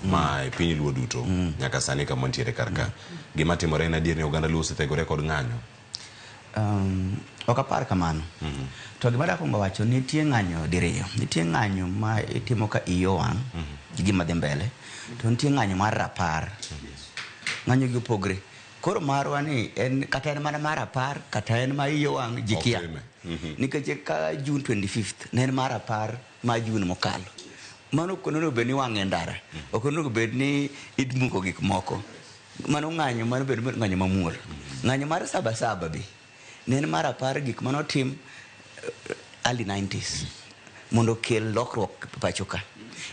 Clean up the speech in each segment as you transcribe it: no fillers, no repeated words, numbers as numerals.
Ma e piny Luo duto nyaka sani kama wantiere kar ka. Gima timore en adier ni oganda Luo osethegore kod ng'anyo. Ok apar kamano. To gima dakwongo wacho, nitie ng'anyo diriyo. Nitie ng'anyo ma itimo ka iyi owang' gi gima dhi mbele, to nitie ng'anyo mar rapar. Ng'anyo gi opogre. Koro marwa ni en kata en mana mar rapar kata en ma iyi owang' ji kia. Otime. Nikech ka June 25th ne en mar rapar ma June mokalo. Mano ok onego bed ni wang' e ndara. Ok onego bed ni imuko gik moko. Mano ng'anyo mano bed ng'anyo mamuol. Ng'anyo mar saba saba be ne en mar apar gik manotim early 90s mondo okel lokruok pacho ka.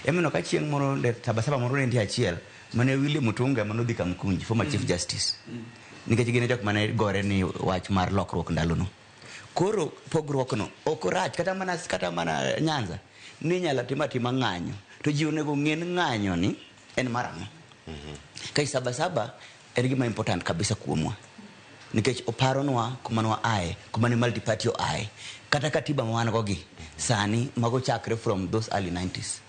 Emomiyo ka chieng' moro saba saba moro ne nitie achiel mane William Mutunga manodhi Kamkunji, former Chief Justice. Nikech gin e jok mane gore ni wach mar lokruok ndalono. Koro pogruok no ok orach kata mana Nyanza ni inyalo tim atima ng'anyo to ji onego ng'e ni ng'anyo ni en mar ang'o. Kai saba saba en gima important kabisa kuomwa nikech oparonwa kuma nwa aye, kuma ne multi party oaye, kata katiba ma wan go gi sani mago chakre from those early 90s.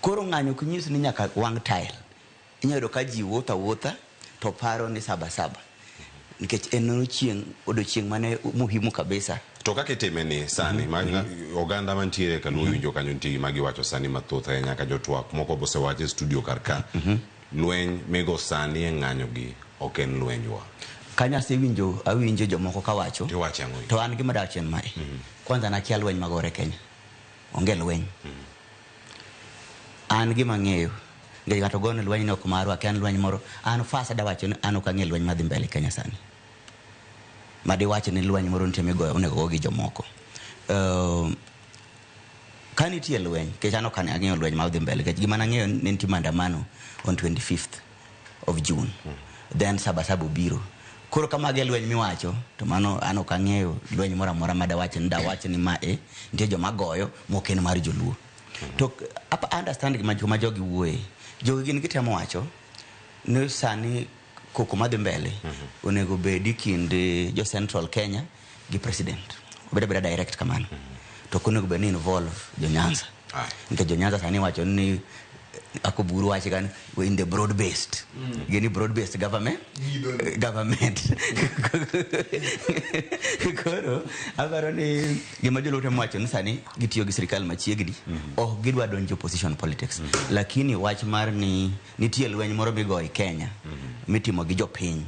Koro ng'anyo ok nyis ni nyaka wang' tile. Inyalo yudo ka ji wuotho awuotha to paro ni saba saba nikech en chieng' odiochieng' mane muhimu kabisa. To kaka itime ni sani, ma oganda mantiere kaluo winjo kanyo, nitie gima giwacho sani mathoth ahinya ka jotwak moko bosewacho e studio kar ka. Lweny migo sani e ng'anyo gi ok en lwenjwa. Kanyo asewinjo, awinjo jomoko kawacho. Tiwacho ang'o? To an gima dawacho en mae. Kwanza nakia lweny magore Kenya. Onge lweny. An gima ang'eyo, nikech ng'ato gone lweny ni ok marwa, akia en lweny moro. An first adawacho ni an ok ang'e lweny madhi mbele Kenya sani. Madiwach ni lweny moro nitie migoyo onego go gi jomoko. Ka nitie lweny, nikech an ok ang'eyo lweny madhi mbele, nikech gima nang'eyo ne nitie maandamano on 25th of June. Then saba saba obiro. Koro ka mago e lweny miwacho, to mano an ok ang'eyo lweny moro amora ma dawach ni ma e nitie joma goyo mok en mar joluo. To understand gima kuma jogi wuoye. Jogi gin gitemo wacho ni sani koko madhi mbele onego bedi kind jo Central Kenya gi president. Obed abeda direct kamano. To ok onego bed ni involve jo Nyanza. Nikech jo Nyanza sani wacho ni Akoburu wacho kan we in the broad based. Gini broad based government. Government. Koro aparo ni gima joluo temo wacho ni sani gitiyo gi sirikal machiegni. Ok gidwa donjo opposition politics. Lakini wach mar ni nitie lweny moro migoyo e Kenya mitimo gi jopiny.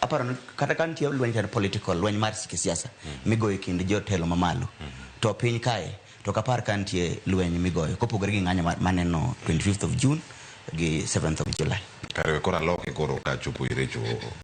Aparo ni kata ka nitie lweny to en political, lweny mar kisiasa migoyo e kind jotelo mamalo. To piny kae to ok apar ka nitie lweny migoyo kopogore gi ng'anyo maneno 25th of June gi 7th of July. Kare koro aloke koro kachopo irecho.